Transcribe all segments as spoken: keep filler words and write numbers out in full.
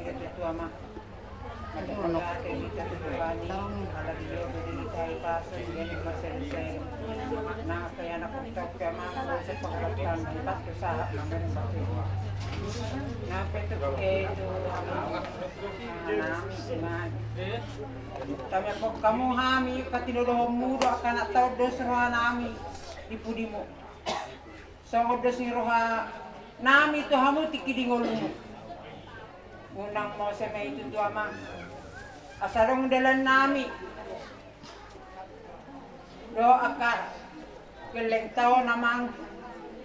Tutu, Ama. Mauliate ma di hita tu Tuhan i, ala ni dia do di hita i pasu, dia ni masen-sen. Nang angka ianakhonta pe, Ama, so pangalapan, empat tu sahat, Ama, empat tu sahat. Nang pe tu, eh, tu, Ama. Nang, Ama. Tamiangkon hamu hami, patinodohonmu do angka na taon dos rohanami di pudimu. Songon dos ni rohanami tu hamu tingki di ngolumu. Unang mose ma i tutu, Amang. Asa adong dalannami. Dohot angka gellengta on, Amang.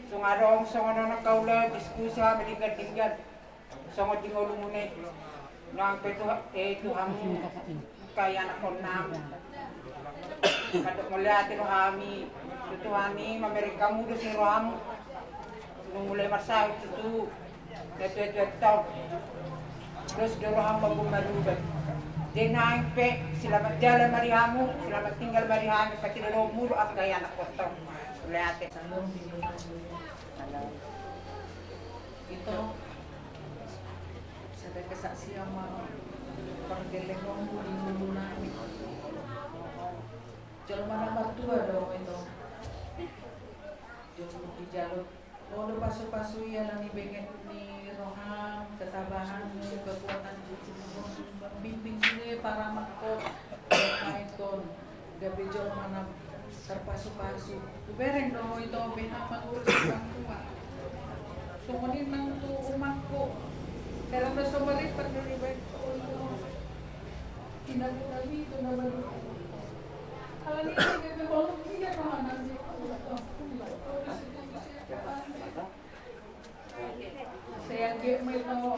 Tung adong songon on angka ulaon diskusi hami denggan-denggan. Songon di ngolumuna i. Nang pe tu, eh, tu hamu angka ianakhonnami. Mandok mauliate do hami tu Tuhan i, mamereng hamu dos ni rohamu. Nunga mulai marsahit tutu natua-tuanta on. Dos do rohamu mamboan marubat. Jadi nang pe selamat jalan ma di hamu, selamat tinggal ma di hami, patinodohonmu do angka ianakhonta on. Mauliate. Ito, sada kesaksian ma pargellengonmu di ngolunami. Jolma na martua do ito. Jolma dijalo. Olo pasu-pasu i ala ni benget ni roham, ketabahanmu, kekuatan tubuhmu, mambimbing sude parumaenhon, parumaenhon. Gabe jolma na tarpasu-pasu. Hubereng do ho ito, beha mangurus orang tua. Songon i nang tu umakku. Karena so maripat do dibaen ho ito. Ina tu kami ito na baru. Ala ni i gabe holong dia rohana. Saya anggiat ma ito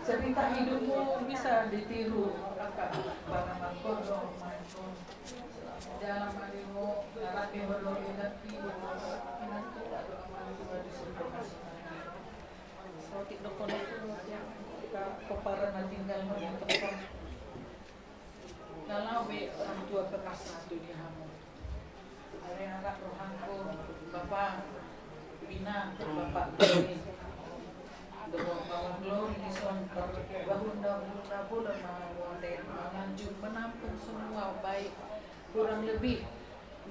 cerita hidupmu bisa ditiru, Kakak, para mangkodo, mangkodo. Jalan ma di ho, arah di ho do, inanti, inanti, aduh, aman, juga di surga, kasih. Sotik dokon itu, dia, Kak, kepara na tinggal, mau yang telepon. Na laho be orang tua perkasa tu di hamu. Alai arap rohangku, Bapa, Ina, Bapa Glory. Dohot Mama Glory dison parbahulna, bahulna, bahulna, manganjung, menampung semua baik kurang lebih.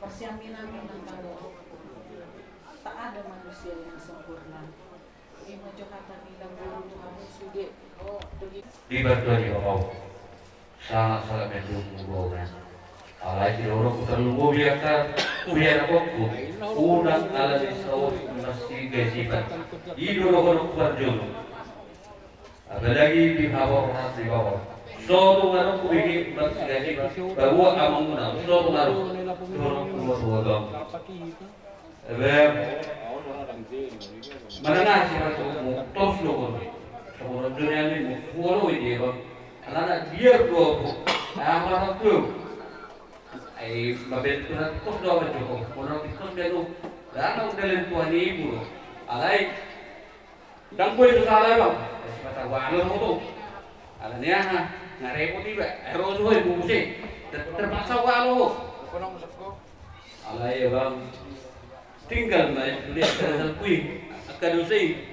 Marsiamin-amin nang tabo. Tak ada manusia yang sempurna. Ima jo hata ni Nabi Muhammad sude. Di bantuan ni Bapa, sangat-sangat mendukung hubungan. Alai sidohononku tarlumobi angka huianakhonku, unang ala ni saut marsigasipan. I do dohononku parjolo. Apalagi di habaoran ni Bapa. So tung adong hubege marsigasipan. Bahwa amangmuna, so tung adong. Dohononku ma tu abang. Ebe, manang aha sih maksudmu? Tos do kon. Songon on do nian i, huoloi dia, Bang. Alana biar do ahu. Ah, marang tu. Ai, maben tu na tos do ahu, Joko. Molo tos be do. Dana udah lentuan ibu. Alai. Ndang boi so sala, Bang. Sipata walo ho tu. Ala ni aha, nga repot iba. Ero so ho ibu muse. Ter-, terpaksa walo ho. Alai, Bang, tinggal ma i sude angka dosa i.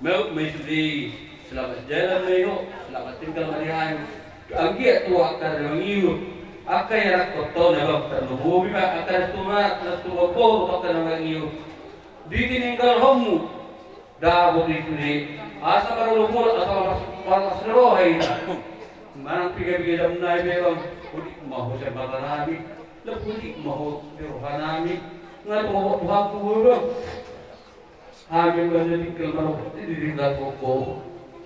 Maup ma i sude i. Selamat jalan ma i ho. Selamat tinggal ma di hamu. Anggiat tu angka na mangihuthon, angka ianakhonta on, Bang, tarlumobi ma angka na sitoma, na sitoma boru, angka na mangihuthon. Ditininggalhonmu. Dapot i sude. Asa parolopolop, asa marlas ni roha hita. Manang piga-piga jam nai pe, Bang. Udik ma ho sian matanami. Laho udik ma ho di rohanami. Nga tung ho, Tuhanku, Bang. Hami ma na tinggal marokok di tinggal koko.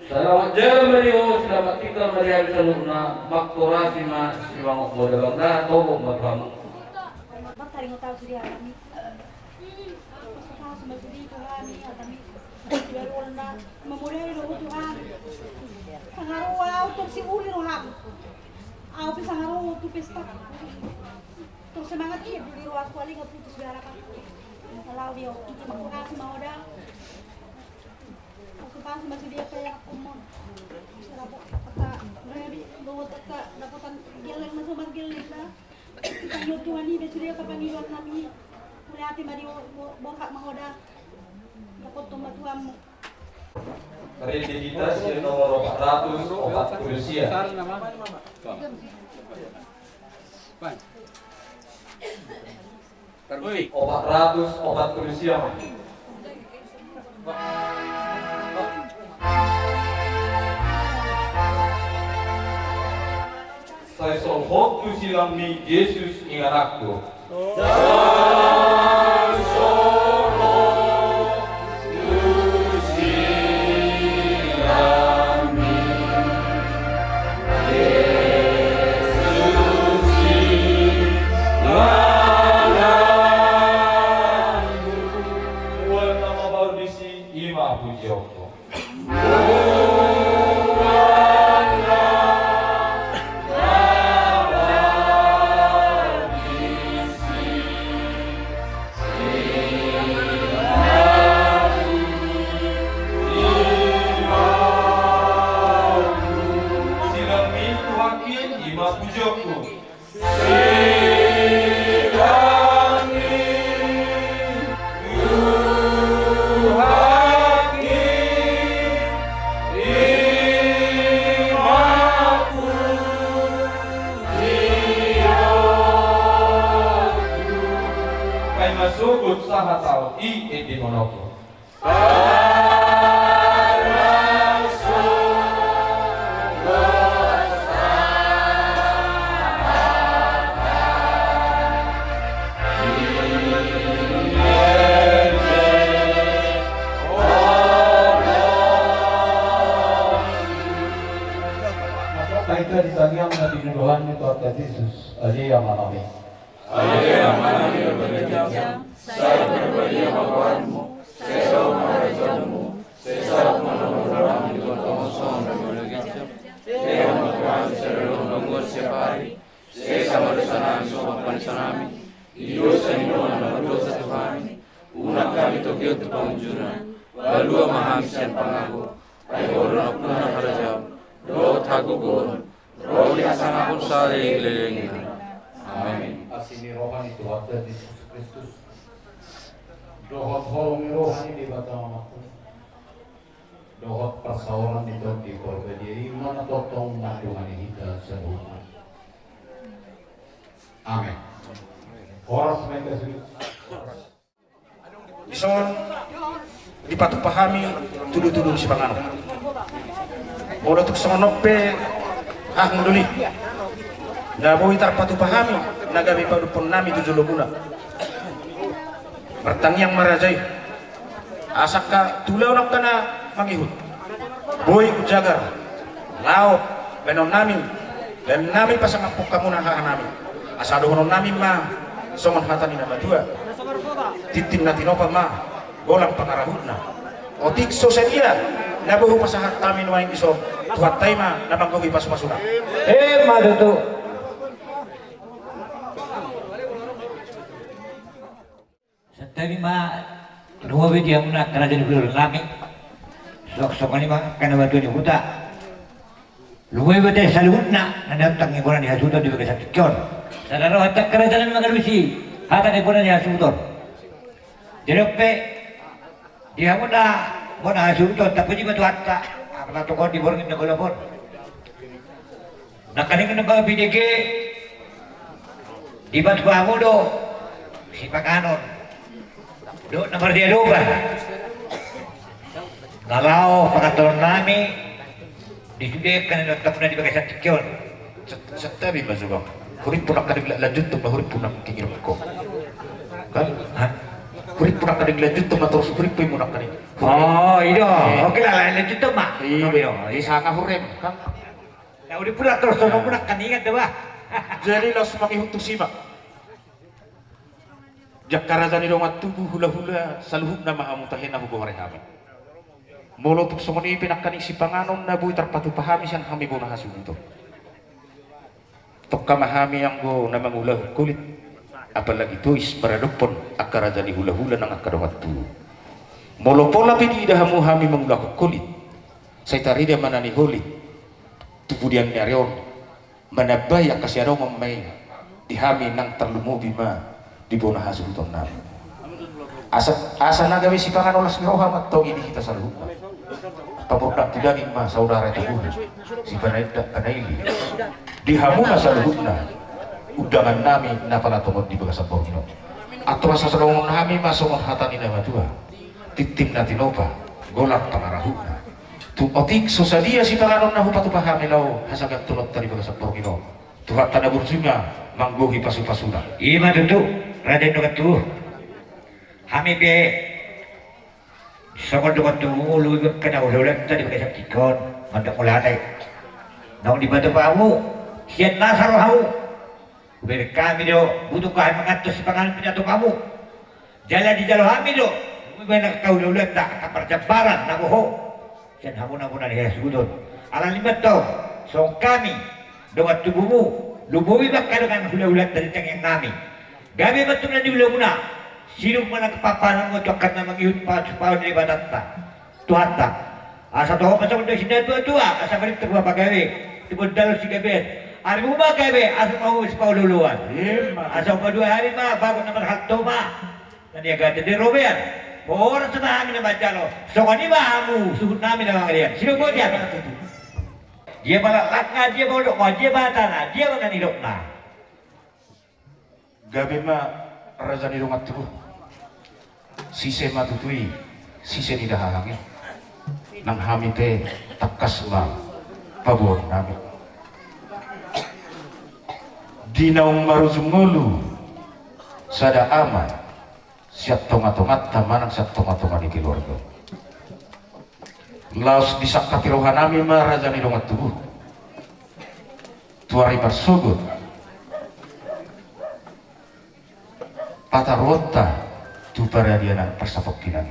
Selamat jalan ma di ho, selamat tinggal ma di hami saluhutna. Mangkorasi ma simangot moda, Bang, da tobok ma tu hamu. Martaringot au sude hami. Pasu-pasu ma sude tu hami, hami. Mamodali do ho Tuhan. Sangaru au tor siuli roham. Au pe sangaru tu pesta. Tor semangat i do di rohangku, alai nga putus be arap au. Laho be au, mangkorasi ma ho da. Pasu-pasu ma sude pe ya, umon. Serapo, kata, berani, bawa teka, dapotan gelleng, masuk mar gelleng da. Tangiang Tuhan i be sude angka pangidoannami. Mauliate ma di ho, bo-, boha ma ho da. Dapothon ma Tuhanmu. Mari Ende hita sian nomor opat ratus opat pulu sia. Opat ratus opat pulu sia. Sai solhot tu silangmi Jesus ingananku. Sai solhot tu silangmi Jesus ingananku. Molo na mabaur disi, i ma pujionku. Silangmi Tuhanki, i ma pujionku. Silangmi Tuhanki, i ma pujionku. Paima sogot sahat ahu, i endehononku. Taida di tangiang na tinuluhan ni Tuhan Jesus, ale Amanami. Ale Amanami na di banua ginjang, sai pinarbadia ma goarmu, sai dao ma harajaonmu, sai saut ma lomo ni rohanami di banua tonga on songon na di banua ginjang. Lehon ma tu hami sadari on hangoluan siapari, sesa ma dosanami songon panesanami di dosa ni dongan na mardosa tu hami. Unang hami togihon tu pangunjunan, palua ma hami sian pangago, ai Ho do nampuna harajaon dohot hagogoon, ro di hasangapon saleleng ni lelengna. Amen. Asi ni roha ni Tuhanta Jesus Kristus, dohot holong ni roha ni Debata Amatua, dohot parsaoran ni Tondi Porbadia i ma na tongtong mandongani hita saluhutna. Amen. Horas ma hita sude. Dison dipatupa hami tudutudu sipanganon. Molo tung songon on pe, hahang doli, na boi tarpatupa hami na gabe padophonnami tu jolomuna. Martangiang ma raja i, asa angka tu ulaon angka na mangihut, boi hujagar laho baenonnami, baennami pasangaphon hamuna hahanami. Asa dohononnami ma songon hata ni na matua: Tintin na tinopa ma golang pangarahutna. Otik so sadia na boi hupasahat hami nuaeng dison, Tuhanta i ma na manggohi pasupasuna. Emma tutu. Santabi ma, lumobi di hamuna angka raja ni hulahula nami. Songon i ma angka na matua ni huta. Lumobi ma hita saluhutna na nidok ni bona ni hasuhuton di bagasan tingki on. Sada roha angka raja nami mangalusi hata ni bona ni hasuhuton. Jadi pe, di hamuna bona hasuhuton, tapuji ma Tuhanta, apala tongtong di borngin na golap on. Nangkaning nunga hubege, dipatupa hamu do sipanganon dohot na mardiadopan na laho pahantononnami di sude angka na nidokna di bagasan tingki on. Santabi ma jo, Bang. Hurimpun nangkaning lanjut tu ma hurimpun nangkaning ro. Kan? Hah? Hurimpun nangkaning lanjut tu ma, torus hurimpun nangkaning. Oh, i do. Oke lah, lanjut tu ma. I do. I sanga hurim, kan? Nah, udah pula torus, sono pun akan ingat deh, bah. Jadi laos mangihut tusi ma. Di angka raja ni dongan tubu, hulahula, saluhutna ma hamu tahe na hugoari hami. Molo tung songon i pe nangkaning sipanganon na boi tarpatupa hami sian hami bona hasuhuton, tongka ma hami anggo na mangulahon holit, apalagi tois maradophon angka raja ni hulahula nang angka dongan tubu. Molo pola pe diida hamu hami mangulahon holit, sai tarida ma na niholit tu pudian ni ari on, manambai angka siadongan ma i di hami nang tarlumobi ma di bona hasuhutonnami. Asa, asa na gabe sipanganon las ni roha ma antong i di hita saluhutna. Pamurdak tu daging ma saudara tu tubuh, sipanaindak panaili. Di hamuna saluhutna, undangan nami na pala tongon di bagasan borngin on. Antong asa songon hami ma songon hata ni na matua, tintin na tinopa, golang pangarahutna. Tung otik so sadia sipanganon na hupatupa hami laho hasagantononta di bagasan borngin on, Tuhanta na burju ma manggohi pasupasuna. I ma tutu, raja ni dongan tubu. Hami pe songon dongan tubumu, lumobi ma angka na hulahulanta di bagasan tingki on, mandok mauliate. Naung dipatupa hamu sian nasa rohamu, hubereng hami do, butuh hami mangantusi panganon pinatuk hamu. Jala dijalo hami do, lumobi ma angka hulahulanta, angka parjambaran na bohot sian hamuna, hamuna na hasuhuton. Alani i ma antong, songon hami dongan tubumu, lumobi ma angka dongan hulahulanta di tangiang nami. Gabe ma antong na niulamuna, sidung ma nang papahanmu tu angka na mangihut pasupasu ni Debatanta, Tuhanta. Asa toho ma songon na nidok ni natuatua, asa marintor ma pagabe, tumandangkon sigabean. Arimu ma gabe, asa mamuas paolooloan. Ima. Asa upa dua ari ma bagot na marhalto ma. Na niagatan di robean. Horas ma hami na manjalo. Songon i ma hamu suhut nami na mangalean. Sidung boti hami. Dia ma laklakna, dia ma dolokna, dia ma hatana, dia ma na nidokna. Gabe ma raja ni dongan tubu. Sise ma tutu i, sise ni dahahang i. Nang hami pe tangkas ma paboaon nami. Di naung marujung ngolu sada ama sian tongatonganta manang sian tongatonga ni keluarga. Laos disangkapi roha nami ma raja ni dongan tubu, tu ari marsogot pataruonta tu paradianan parsapongkinan.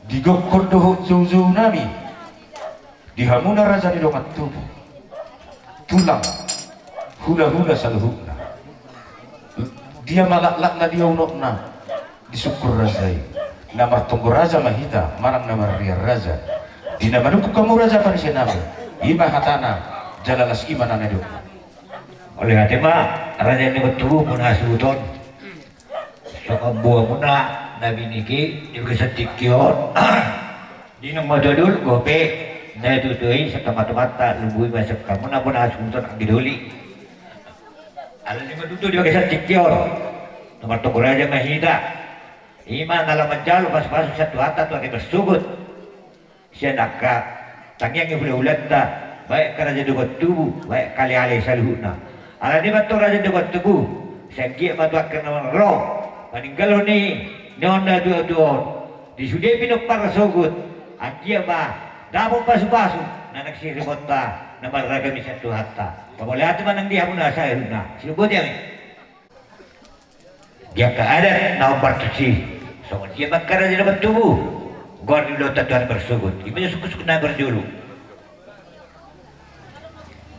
Di gokhon dohot joujou nami, di hamuna raja ni dongan tubu, tulang, hulahula saluhutna. Dia ma laklakna, dia unokna, disungkun raja i. Na martonggo raja ma hita manang na marria raja. Di na manungkun hamu raja panise nami, i ma hatana, jala las i ma na nidokna. Mauliate ma raja ni dongan tubu, hamuna hasuhuton. Songon boamuna na binege di bagasan tingki on. Di naung matua dulu, dohot pe na tuatua i, sian tongatonganta, lumobi ma sian hamuna, hamuna hasuhuton anggi doli. Alani i ma tutu di bagasan tingki on, na martonggo raja ma hita. I ma na laho manjalo pasupasu sian Tuhanta tu ari marsogot. Sian angka tangiang ni hulahulanta, baik angka raja ni dongan tubu, baik angka aleale saluhutna. Alani i ma antong raja ni dongan tubu, sai anggiat ma tu angka na ro paninggalhon ni on na tuatua on, di sude pinompar na sogot, anggiat ma dapot pasupasu na naeng sirimonta na marragam i sian Tuhanta. Mauliate ma nang di hamuna saluhutna. Sidung boti hami. Di angka adat na hombar tusi, songon dia ma angka raja na martubu, goar ni ulaonta tu ari marsogot, i ma jo sungkunsungkun na parjolo.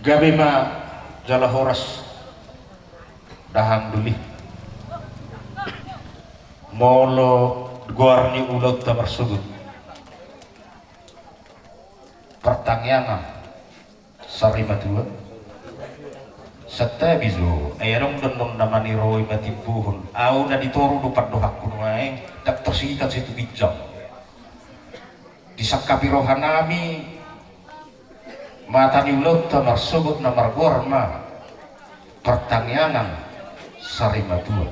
Gabe ma jala horas dahahang doli. Molo goar ni ulaonta marsogot, partangiangan sarimatua. Santabi jo, ai adong do annon na maniroi matimbohon, ahu na di toru do pandohanku nuaeng, ndang torsihitan situ ginjang. Disangkapi roha nami mata ni ulaonta marsogot na margoar ma partangiangan sarimatua.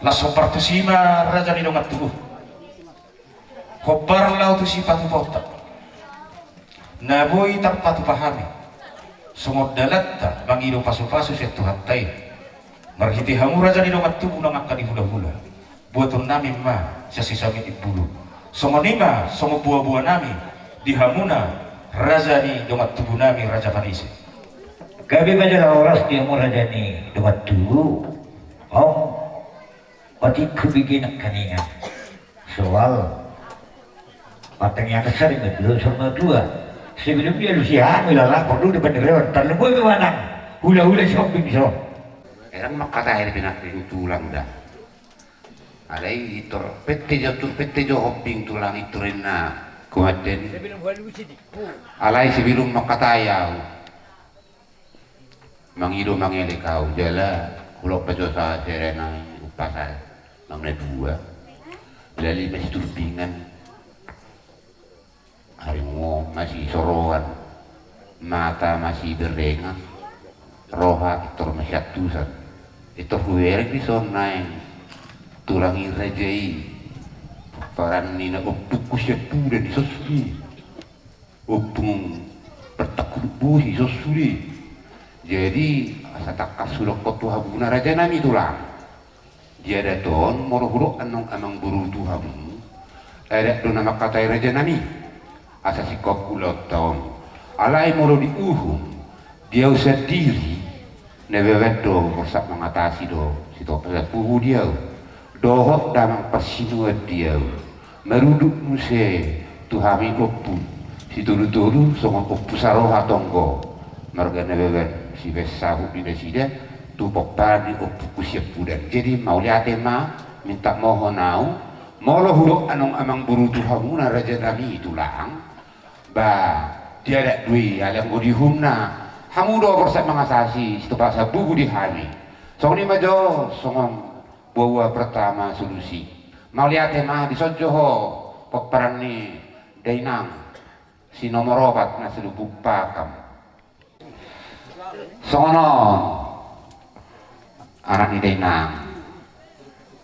Las hombar tusi ma raja ni dongan tubu. Hombar laho tu sipatupaonta na boi tarpatupa hami songon dalanta mangido pasupasu sian Tuhanta i. Marhite hamu raja ni dongan tubu nang angka ni hulahula, buaton nami ma sian sisamitik bulu. Songon i ma songon boaboa nami di hamuna raja ni dongan tubu nami, raja panise. Gabe ma jala horas di hamu raja ni dongan tubu. Ong, otik hubege nangkaningan soal partangiangan sarimatua, sarimatua. Sebelum dialusi hami, laho porlu di panirion, tarlumobi ma nang hulahula Sihombing dison. Ndang mangkatai di pinangkiring tulang da. Alai pintor pette jo, pintor pette jo Hombing tulang, pintor inna komandan. Alai sebelum mangkatai ahu, mangido mangelek ahu jala hulahon pajosa sere nai umpasa nang na dua. Lali ma Siturbingan. soroan, mata masiberengan, roha pintor masiantusan. Pintor hubereng dison naeng tulang i raja i. Pomparan ni na ompungku sian Pudan i, songon i. Ompung Partakuluk Bosi, songon i. Jadi asa tangkas hudokkon tu hamuna rajanami tulang. Di adat on molo hudok annon amangboru tu hamu, adat do na mangkatai rajanami. Asa singkop ulaonta on. Alai molo di uhum, di au sandiri, na beban do, borsak mangatasi do sitopot sapubu di au. Dohot damang parsinuan di au. Marudut muse tu hami ompu sitolu-tolu songon ompu saroha tonggo, marga Nababan, sibaen saput di nasida tu pomparan ni ompungku sian Pudan. Jadi mauliate ma, minta mohon au, molo hudok annon amangboru tu hamuna rajanami tulang, ba, di adat do i, alai anggo di uhumna, hamu do borsak mangatasi sitopot sapubu di hami. Songon i ma jo, songon boa pertama solusi. Mauliate ma, dison jo ho pomparan ni dainang si nomor opat na si Lubuk Pakam. Songon on, anak ni dainang.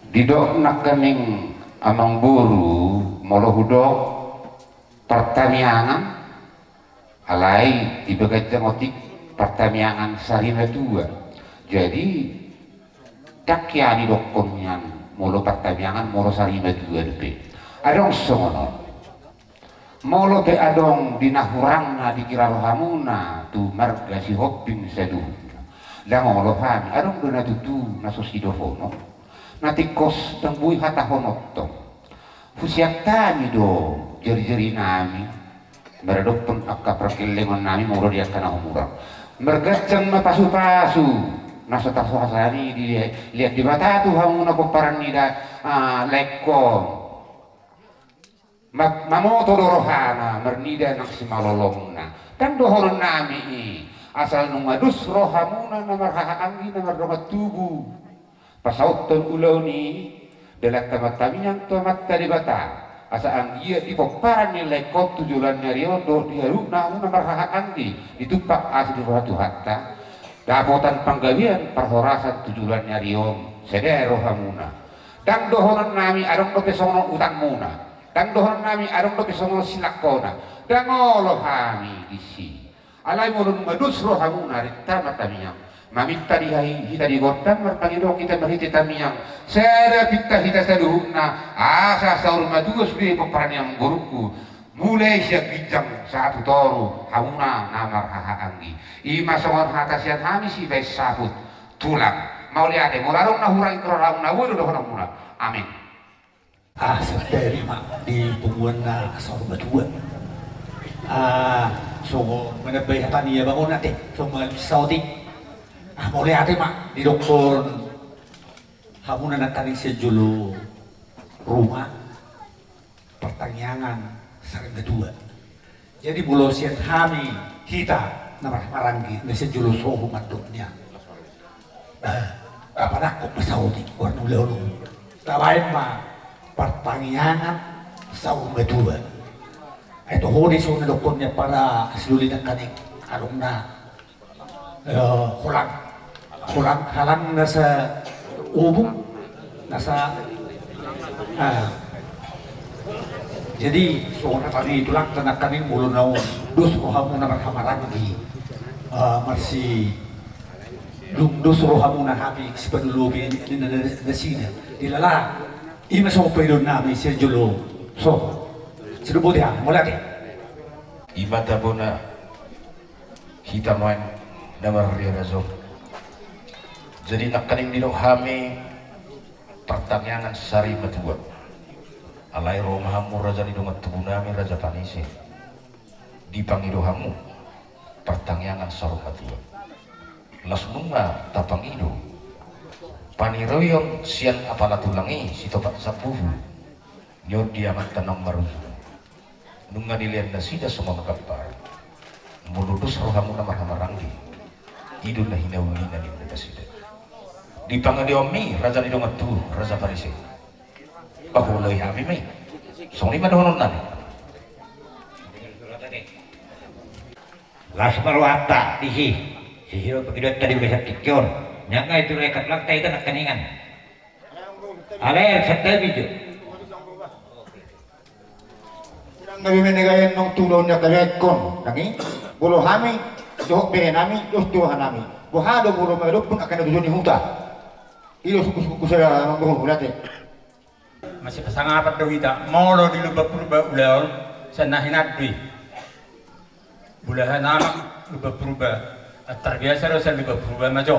Didok nangkaning amangboru, molo hudok partamiangan, alai di bagas jang otik partamiangan sarimatua. Jadi ndang hea didokkon nian molo partamiangan, molo sarimatua dope. Adong songon on. Molo pe adong di na hurangna dikira rohamuna tu marga Sihombing saluhutna, ndang olo hami. Adong do na tutu na so sidohonon, na tingkos ndang boi hatahononta. Husiat hami do jari-jarinami maradophon angka pargellengonnami molo di angka na humurang. Marganjang ma pasu-pasu na so tarsuhasani, dilean Debata tu hamuna pomparan ni da, ah, laengkon. Ma-, mamoto do rohana marnida nang simalolongna. Ndang dohononnami i, asal nunga dos rohamuna na marhaha anggi na mardongan tubu. Pasauthon ulaon i, dalanta martamiang tu Amanta Debata, asa anggiat di pomparan ni laengkon tu joloan ni ari on dohot di hadukna hamuna marhaha anggi, ditumpak asi ni roha Tuhanta, dapotan panggabean parhorasan tu joloan ni ari on, sada rohamuna. Ndang dohononnami adong dope songon utangmuna, ndang dohononnami adong dope songon silangkona, ndang olo hami disi. Alai molo nunga dos rohamuna, renta ma tamiang maminta di hai-, hita di gondang, marpangidoan hita marhite tamiang, sada pinta hita saluhutna, asa saur matua sude pomparan ni amangborungku, mulai sian ginjang sahat tu toru, hamuna na marhaha anggi. I ma songon hata sian hami sibaen saput, tulang. Mauliate, molo adong na hurang ingkon rohamuna, boi do dohononmuna. Amin. Ah, sadari ma di punguan na saur matua. Ah, songon manambai hata ni abang on ate, songon saotik. Ah, mauliate ma didokkon hamuna nangkaning sian jolo ruma, partangiangan sarimatua. Jadi molo sian hami hita na marhaha maranggi na sian jolo sohu mandok nian, eh, apa nangkok ma saotik goar ni ulaon on, tabaen ma partangiangan saur matua. Ai toho do i songon na dokkon ni ampara si Loli nangkaning, adong na, eh, holang. Holang, halang nasa obuk, nasa, ah. Jadi songon hata ni tulangta nangkaning, molo naung dos rohamuna marhaha maranggi, eh, marsi, dung dos rohamuna hami sipadulobi ni, ni, ni, nasida, dilala. I ma songon pangidoannami sian jolo sohu. Sidung boti hami, mauliate. I ma tabona hita nuaeng na marria raja on. Jadi nangkaning didok hami partangiangan sarimatua. Alai ro ma hamu raja ni dongan tubunami, raja panise. Dipangido hamu partangiangan saur matua. Laos nunga tapangido paniroion sian apala tulang i sitopot sapubu. Nion di amanta naung marujung. Nunga dilean nasida songon gampar. Molo dos rohamuna marhaha maranggi, i do na hinaulina ni nasida. Dipangidoanmi raja ni dongan tubu, raja panise. Paholoi hami ma i. Songon i ma dohononnami. Las ma rohanta disi. Sisi do pangidonta di bagasan tingki on. Nang nga itu rekat lang ta ita nangkaningan. Alai santabi jo. Ndang gabe menegaen nang tu laon na tabekkon nang i. Molo hami dohot berenami dos tu rohanami, boha do molo madokkon angka na tujuan ni huta. I do suku-suku sada nang dohot bulate. Masipasangapan do hita molo di Lumban Purba ulaon. Sian na hinan do i. Bulahan amak Lumban Purba. Antar biasa do sian Lumban Purba ma jo.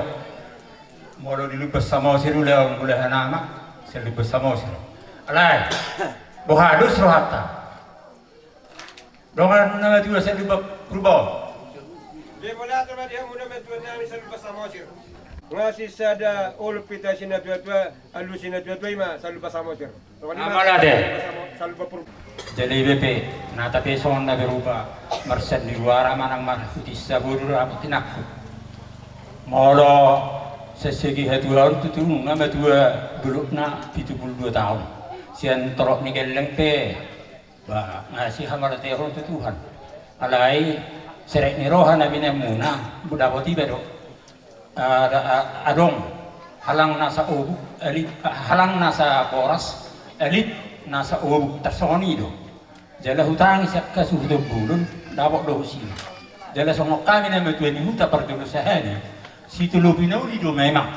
Molo di Lumban Samosir ulaon bulahan amak sian Lumban Samosir. Alai boha dos rohanta. Dongan na matua sian Lumban Purba on. Dia bola tu dia muda matua nami sian Lumban Samosir. Ngasih sada olup pita sina tua-tua. Alusi na tua-tua i ma salupa Samosir. Amala de. Salupa Purba. Jadi bepe na tape songon na berupa marsian di luara manang marhuti saboru rabu tinakku. Molo sesegi hatuaon tutu nunga matua bulukna pitu pulu dua taon. Sian torop ni gelleng pe ba ngasih hamala tehon tu Tuhan. Alai serek ni roha na binamuna budapot iba do. Adong halang nasa obuk alit, halang nasa boras alit nasa obuk tarsongon i do. Jala hutangi sian hasuhuton bulun dapot do husina. Jala songon hami na matua ni huta parjolo sahali situlupi na uli do memang.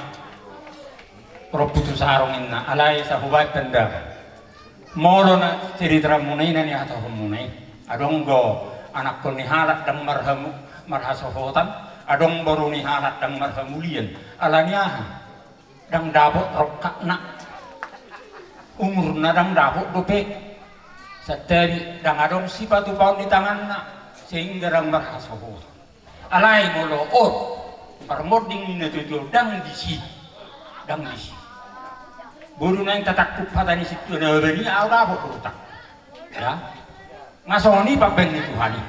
Rompu tu sarung inna alai sahubaen pandangan. Molo na cerita muna i na nihatahon muna i. Adong do anakkon ni halak ndang marhamu marhasohotan. Adong boru ni halak ndang marhamulian. Ala ni aha? Ndang dapot rongkapna. Umurna ndang dapot dope. Santabi ndang adong sipatupaon di tanganna sehingga ndang marhasohotan. Alai molo on parmonding ni na tutu ndang disi. Ndang disi. Boru naeng tatangkup hata ni sintua na badia au dapot do utang. Ya. Nga songon i pambaen ni Tuhan i.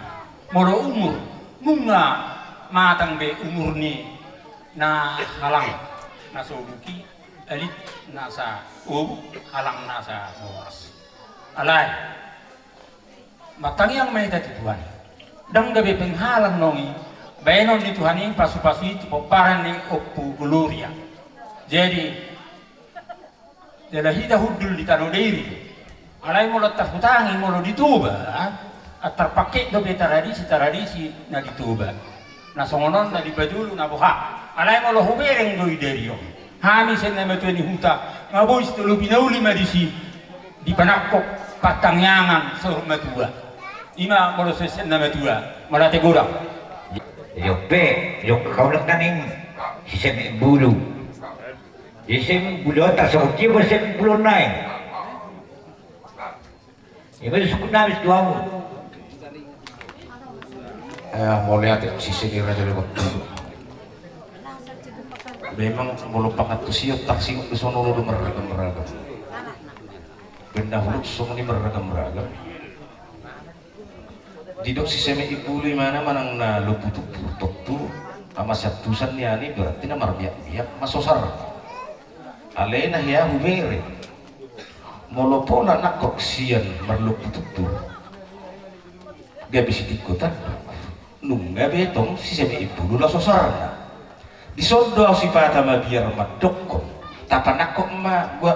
Molo umur nunga matang be umur ni na halang na so obuk i alit nasa obuk halang nasa boras. Alai martangiang ma hita tu Tuhan i. Ndang gabe penghalang nang i. Baenon ni Tuhan i pasupasu i tu pomparan ni Ompu Gloria. Jadi jala hita hundul di tano Dairi. Alai molo tarhutangi molo di Toba antar pangke dope taradisi taradisi na di Toba. Na songon on na di pajulu na boha. Alai molo hubereng do i dari on. Hami sian na matua ni huta nga boi situlupi na uli ma disi. Dipanangkok partangiangan saur matua. Ima molo sian na matua mauliate godang. Jok pe jok kaulak naning siseme bulu. Siseme bulu on tarsokot i bo siseme bulu nai. Ima sukut nami situamu. Mauliate siseme raja lewat dulu. Memang molo pangantusion tarsingok di sono do marragam-ragam. Benda huluk songon i marragam-ragam. Didok siseme i bulu imana manang na lombu tubu tontu. Ama siantusan nian i berarti na marmiak-miak ma sosar. Alai na hea hubereng. Molo pola nangkok sian marlombu tubu gabe sitingko tanduk. Nunga be tong siseme i bulu na sosarna. Dison do au sipata mabiar mandokkon. Tapanangkok ma gua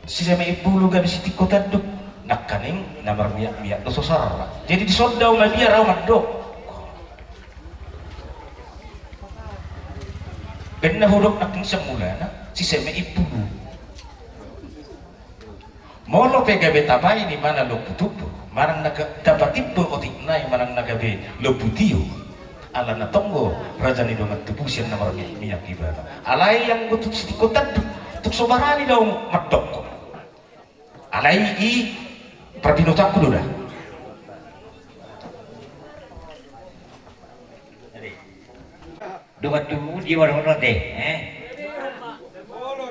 siseme i bulu gabe sitingko tanduk. Nangkaning na marmiak-miak do sosarna. Jadi dison do au mabiar au mandok. Benda hudok nangkaning semulana siseme i bulu. Molo pe gabe tabaen imana lombu tubu manang na gabe tapatimbo otik nai manang na gabe lombu tio. Ala na tonggo raja ni dongan tubu sian na marmiak-miak ibana. Alai anggo tu sitingko tanduk tung so barani do au mandokkon. Alai i parbinotoanku do da. Dongan tubu dia wala hono te.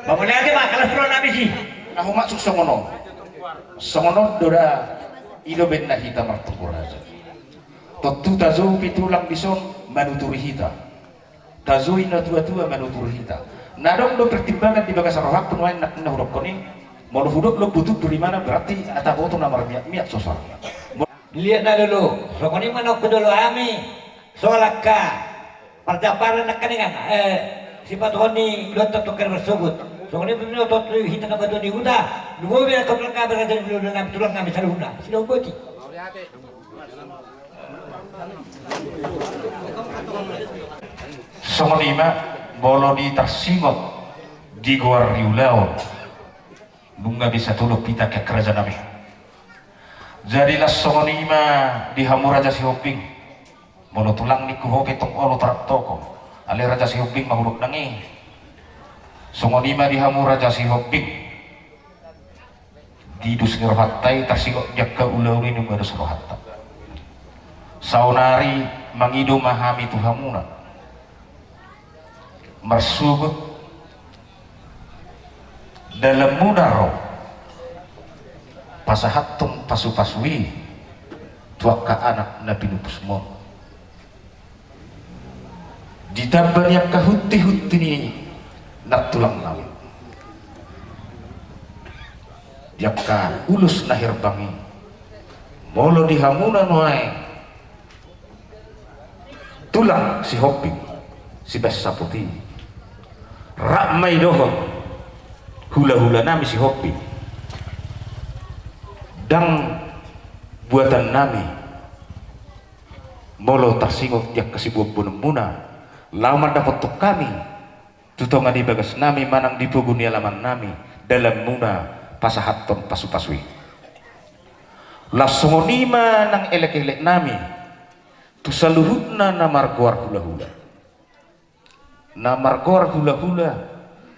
Pamaliate ma kalas pula na bisi. Na humaksud songon on. Songon on do da. I do benda hita martonggo raja. Tontu tajou pe tulang dison manuturi hita. Tajou i na tua-tua manuturi hita. Na adong do pertimbangan di bagasan rohangku nuaeng na hudok on i. Molo hudok lombu tubu imana berarti ataboto na marmiak-miak sosarna. Liat na lolo songon i ma na hujolo hami. Soal angka parjambaran nangkaningan, eh, sipatuhon ni iluanta tu angka na marsogot. Songon i ma binoto tu hita na batu ni huta, lumobi angka tulang nami, raja ni hulahula nami, tulang nami saluhutna. Sida umboti. Songon i ma, molo di tarsingot di goar ni ulaon, nunga bisa tolop hita angka raja nami. Jadi las songon i ma di hamu raja Sihombing. Molo tulang ningku ho pe tong olo tarantokon. Alai raja Sihombing ma hudok nang i. Songon i ma di hamu raja Sihombing. Di dos ni rohanta i tarsingot di angka ulaon i nunga dos rohanta. Saonari mangido ma hami tu hamuna. Marsogot dalanmuna ro pasahathon pasupasu i tu angka anak na pinupusmon. Ditamba ni angka huntihunti ni nantulang nami, di angka ulos na herbang i, molo di hamuna nuaeng tulang Sihombing, sibahen saput i, rap ma i dohot hulahula nami Sihombing. Ndang buatan nami molo tarsingot di angka siboanboanmuna laho mandapothon hami tu tonga ni bagas nami manang di pogu ni alaman nami dalanmuna pasahathon pasupasu i. Laos songon i ma nang elekelek nami tu saluhutna na margoar hulahula. Na margoar hulahula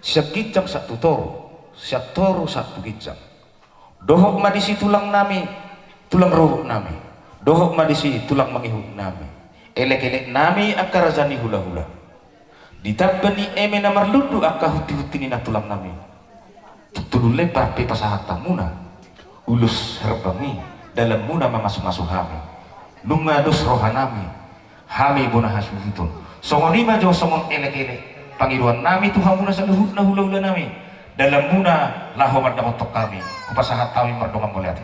sian ginjang sahat tu toru, sian toru sahat tu ginjang. Dohot ma disi tulang nami, tulang rorobot nami. Dohot ma disi tulang mangihut nami, elekelek nami angka raja ni hulahula. Ditamba ni eme na marlundu angka huntihunti ni nantulang nami. Tutu lembar pe pasahat hamuna ulos herbang i, dalanmuna mamasumasu hami. Nunga dos roha nami, hami bona hasuhuton. Songon i ma jo songon elekelek pangidoan nami tu hamuna saluhutna hulahula nami, dalanmuna laho mandapothon hami, hupasahat hami mardongan mauliate.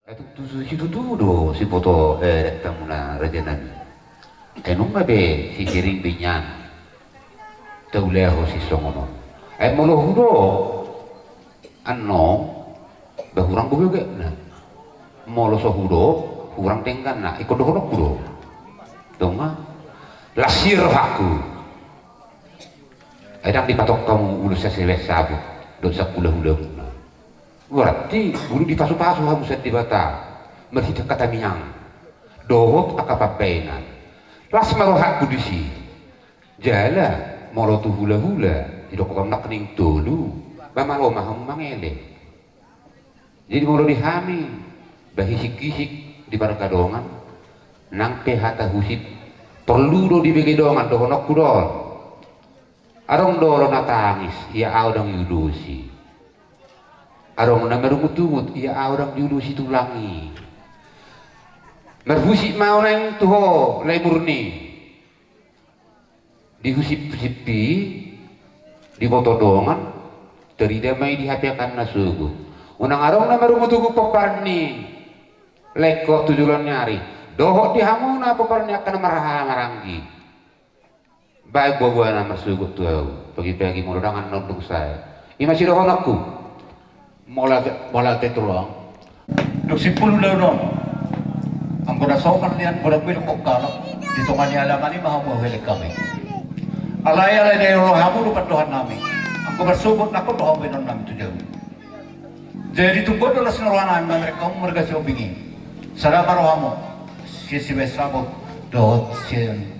Ai tutu situtu do siboto, eh, elektamuna raja nami. Ai nunga be sihiring be nian taulahon sisongon on. Ai molo hudok annon, ba hurang bogegekna. Molo so hudok, hurang dengganna. Ingkon dohononku do. Dongan, las i rohangku. Ai ndang dipatongka hamu ulos sian sibahen saput dohot sian hulahula muna. Berarti boi dipasupasu hamu sian Debata marhite angka tangiang dohot angka pambahenan. Las ma rohangku disi. Jala molo tu hulahula didok hamu nangkining tolu, ba malo ma hamu mangele. Jadi molo di hami, ba hisikhisik di pargadongan, nang pe hata husip porlu do dibege dongan, dohononku do on. Adong do olo na tangis, ia ahu ndang diulosi. Adong na marungutungut, ia ahu ndang diulosi tulang i. Marhusip ma ahu naeng tu ho, Lae Murni. Dihusiphusipi, diboto dongan, tarida ma i di hape angka na sogot. Unang adong na marungutungut pomparan ni laengku tu joloan ni ari. Dohot di hamuna pomparan ni angka na marhaha maranggi. Baen buabua na marsogot tu ahu, pagipagi molo ndang annon dung sae. I ma sidohononku. Mauliate, mauliate tulang. Dung simpul ulaon on, anggo na songon nian godang be dokkon halak, di tonga ni alaman i ma hamu huelek hami. Alai, alai na nilehon hamu do pandohan nami. Anggo marsogot nangkon do hamu baenon nami tu jabu. Jadi tung godang las ni roha nami mamereng hamu marga Sihombing i. Sada ma rohamu, sian sibahen saput dohot sian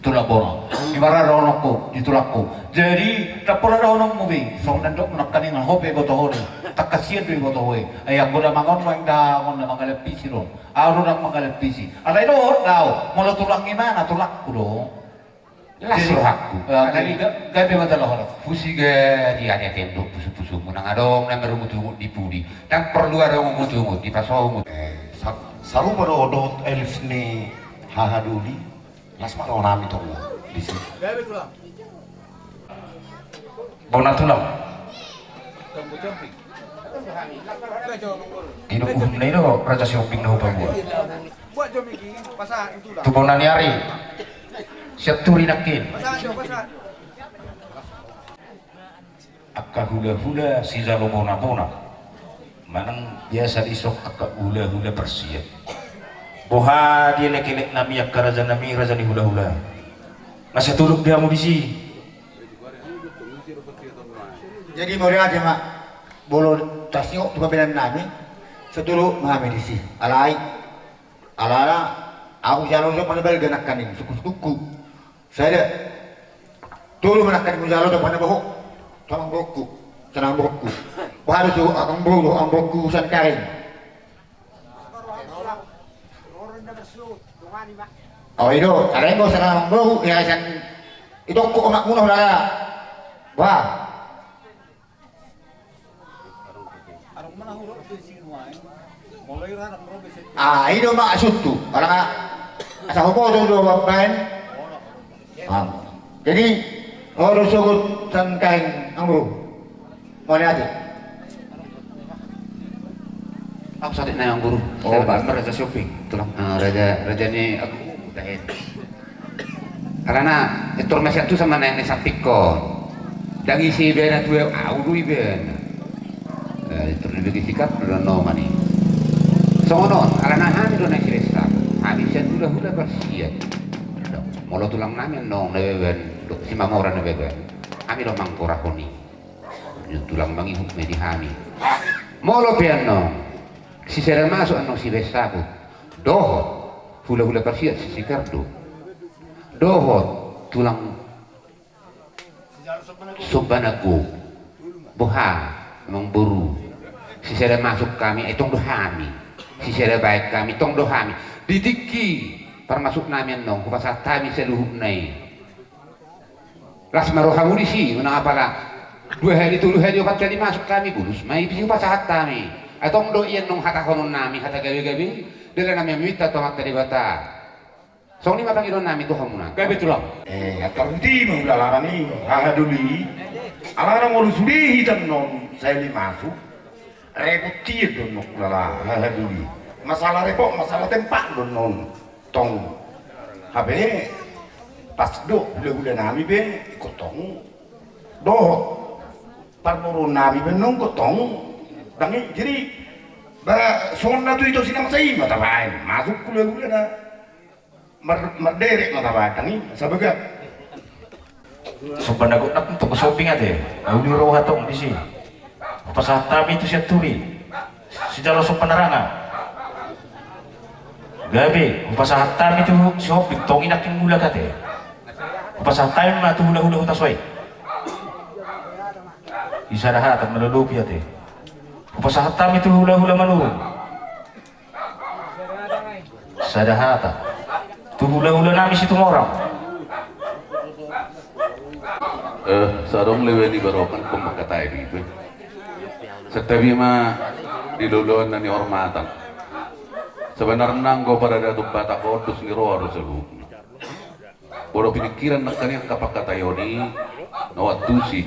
tulang bona. Di marga dohononku, di tulangku. Jadi ndang pola dohononmu be, songon na nidokmu nangkaningan, ho pe iboto ho do. Tangkas sian do iboto ho i. Ai anggo damang on, damang on na mangalap pisi do. Ahu do na mangalap pisi. Alai dohot do ahu, molo tulang i ma na tulangku do. Las rohangku. Gabe ma jala horas. Pusi gari ate tendo pusu-pusumu, nang adong na marungutungut di pudi. Ndang porlu adong ungutungut, dipasohot. Sarupa do dohot elf ni hahadoli. Las ma roha nami tong disi. Bona tulang. Didok uhum na i do Raja Sihombing na hupaboa. Buat jo miki, pasahat itu lah. Tu bona ni ari. Sian turi nangkin. Pasahat jo, pasahat. Angka hula-hula sijalo bona-bona. Manang biasa disok angka hula-hula parsiat. Boha di elek-elek nami angka raja nami, raja ni hula-hula. Na satolop be hamu disi. Jadi mauliate ma, molo tarsingkop tu pambahenan nami, satolop ma hami disi. Alai, alana, ahu jalo jo mana balga nangkaning, suku-sukuku. Sada. Tolu ma nangkaning hujalo tu amangboruku. Tu amangboruku. Sian amangboruku. Boha do tu amangboru, amangboruku sian Karing. O, i do, Karing do sian amangboru, ya, sian itongku omakmuna hulala. Boha. Ah, i do maksudhu. Alana asa huboto do baen. Ah. Jadi, olo sogot sian Karing, amangboru. Mauliate. Ahu sahat nai, amangboru. O, baen ma raja Sihombing. Tulang, ah, raja, raja ni, ahu, tahe. Alana, pintor ma sian tu sama na nisampingkon. Ndang ise ibana tu ahu, ahu do ibana. Eh, pintor ni bege Sikardo do annon i. Songon on, alana hami do na siresak. Hami sian hula-hula parsiat. Molo tulang nami annon na baen, do, Simamora na baen. Hami do manggorahon i. Tulang mangihut ma i di hami. Molo pe annon, sisada masuk annon si Baen Saput. Dohot, hula-hula parsiat si Sikardo. Dohot, tulang Somba Nanggo. Boha, amangboru. Sisada masuk hami, ai tong do hami. Sisada baen hami, tong do hami. Di tingki parmasuk nami annon, hupasahat hami saluhutna i. Las ma rohamu disi, unang apala dua hali, tolu hali, opat hali masuk hami, bulus ma i disi hupasahat hami. Ai tong do i annon hatahonon nami, hata gabe-gabe, dalan nami maminta tu Amanta Debata. Songon i ma pangidoan nami tu hamuna. Gabe tulang. Eh, tarlumobi ma hulala nami, hahadoli. Alana molo sude hita annon, sahali masuk. Repot ia do annon hulala, hahadoli. Masalah repot, masalah tempat do annon. Tong. Hape pas do hula-hula nami pe ingkon tong. Dohot parboruon nami pe annon ingkon tong. Ndang i, jadi, bara songon na tu ito sinamasa i ma tabaen. Masuk hula-hula na mar-, marderek ma tabaen, ndang i, sabaga. Somba Nanggo, nang tong Sihombing ate, ahu di roha tong disi. Hupasahat hami tu sian turi. Sijalo somba na ranga. Gabe, hupasahat hami tu Sihombing, tong i nangkin mulak ate. Hupasahat hami ma tu hula-hula Hutasoit. I sada hata malolopi ate. Hupasahat hami tu hula-hula Manurung. Sada hata. Tu hula-hula nami Situmorang. Eh, sai adong lewena i barokan pemakatai di be. Santabi ma di loloan na nihormatan. Sebenarna anggo paradaton Batak on dos ni roha do saluhutna. Molo piningkiran nangkaning angka pangkataion i, na huantusi.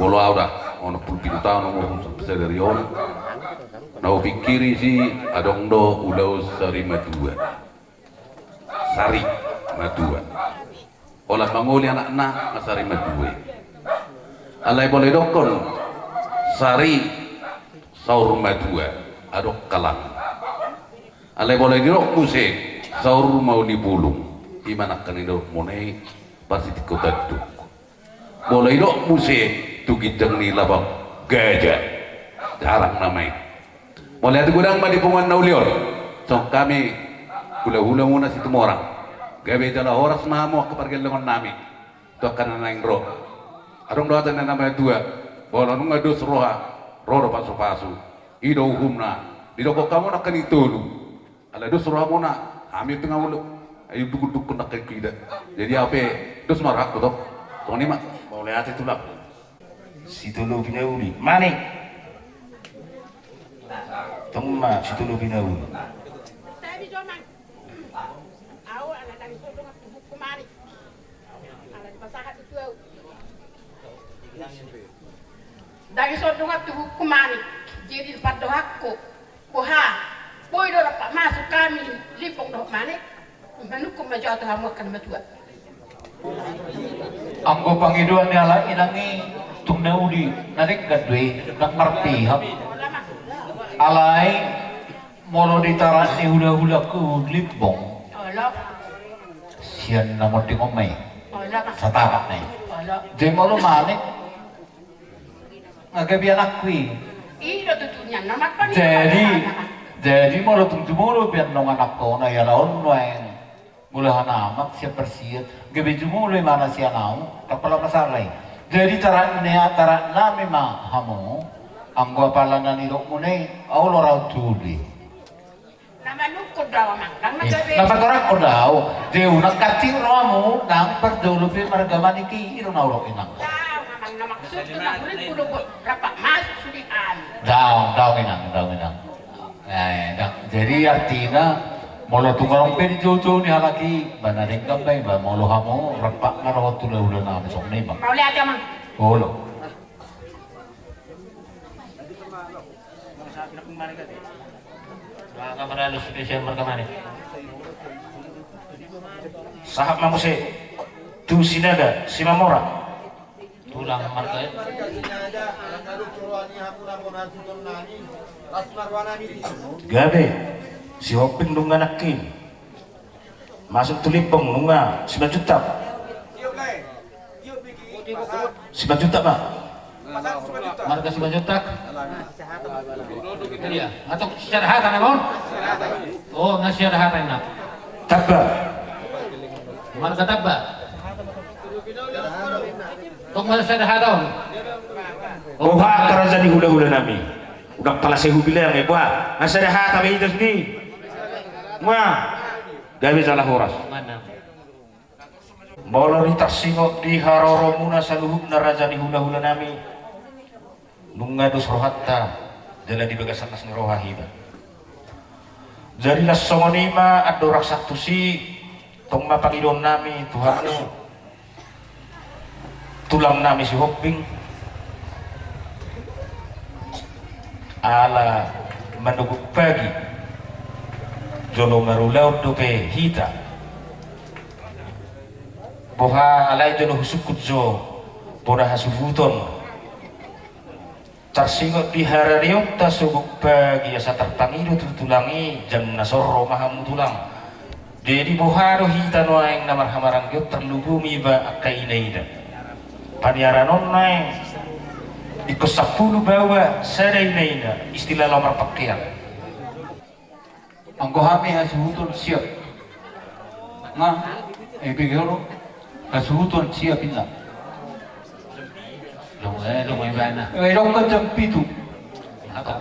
Molo au da, onom pulu pitu taon umurhu sadari on, na hupingkiri si adong do ulaon sari matua. Sari matua. Holan mangoli anakna, na sari matua i. Alai molo idokkon sari saur matua, adong kalang. Alai molo didok muse saur mauli bulung, i ma nangkaning didok muna i parsitingko tanduk. Molo didok muse tu ginjang ni lapak gaja, jarang nama i. Mauliate godang ma di punguan na uli on. Songon hami hula-hula muna Situmorang, gabe jala horas ma hamu angka pargellengon nami tu angka na naeng ro. Adong do hata ni na matua, molo nunga dos roha, ro do pasu-pasu. I do uhumna. Didokkon hamu nangkaning tolu. Alai dos rohamuna, hami pe nga olo. Ai dukun-dukun nangkaning huida. Jadi au pe dos ma rohangku to. Songon i ma. Mauliate tulang. Sitolopi na uli. Manik. Tong ma sitolopi na uli. Au ala dang so dongan tubuku Manik. Ala dipasahat itu au. Dang so dongan tubuku Manik. Jadi pandohanku. Boha. Boi do rap masuk hami Limbong dohot Manik. Manungkun ma jo au tu hamu angka na matua. Anggo pangidoan ni halak inang i tung na uli na denggan do i, ndang marpihak. Alai molo di tarat ni hulahula ku Limbong, sian na monding on ma i. Satarak na i. Jadi molo Manik, nga gabe anakku i. Jadi, jadi molo tung jumolo pe annon anakku na ialaon nuaeng. Molo hanamak sian parsiat gabe jumolo imana sian au, ndang pola masalah i. Jadi tarat ni, tarat nami ma hamu. Anggo apala na nidokmuna i, au lo raut tuli. Na manungkun do au amang, ndang na gabe. Na patorangkon do au. Jadi unang kancing rohamu, nang parjolo pe marga Manik i, i do na hudok inang. Daong amang, na maksudku na hurippu do rap masuk sude hami. Daong, daong inang, daong inang. Eh, ndang. Jadi artina molo tung adong pe di joujou ni halak i, ba na denggan ma i, ba molo hamu rap ma roham tu hulahula nami songon i ma. Mauliate amang. Olo. Sahat ma muse tu Sinaga Simamora. Tulang marga. Gabe, Sihombing nunga nangkin. Masuk tu Limbong nunga Simanjuntak. Simanjuntak ma. Marga Simanjuntak. Iya, atau secara hata na bon? Oh, na secara hata na. Tamba. Marga Tamba. Tong marga secara hata on. Boha angka raja ni hulahula nami. Unang pala sai hubilang i, boha. Nga sada hata be hita sude. Nga gabe jala horas. Molo di tarsingot di haroromuna saluhutna raja ni hulahula nami, nunga dos rohanta jala di bagasan las ni roha hita. Jadi las songon i ma andorang sahat tusi, tong ma pangidoan nami tu hamu. Tulang nami Sihombing, ala manogot pagi jolo marulaon dope hita. Boha alai jolo husungkun jo bona hasuhuton. Tarsingot di hararionta sogot pagi asa tarpangido tu tulang i, jam na son ro ma hamu tulang. Jadi boha do hita nuaeng na marhamaranggi on, tarlumobi iba angka inaina. Paniaran on nuaeng ingkon sampulu baoa sada inaina, istilah laho marpakean. Anggo hami hasuhuton siap. Nga, eh, bege olo. Hasuhuton siap inna. Dong, eh, dong, eh, bana. Eh, dong kan jam pitu.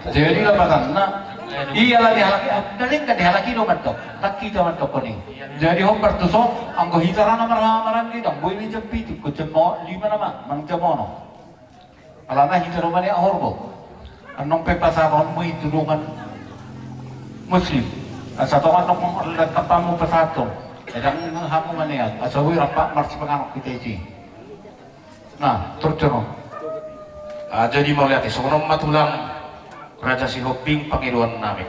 Jadi lapatanna. Iya lah di halak i, ah, na denggan di halak i do mandok. Ndang hita mandokkon i. Jadi hombar tuson, anggo hita ra na marhamaranggi, ndang boi di jam pitu, ingkon jam lima nama, manang jam onom. Alana hita do maniak horbo. Annon pe pasahatonmu i tu dongan Muslim. Asa tong annon lengkap hamu pasahaton. Ndang hamu maniak. Asa boi rap marsipanganon hita i. Nah, torjono. Ah, jadi mauliate, songon on ma tulang Raja Sihombing pangidoan nami.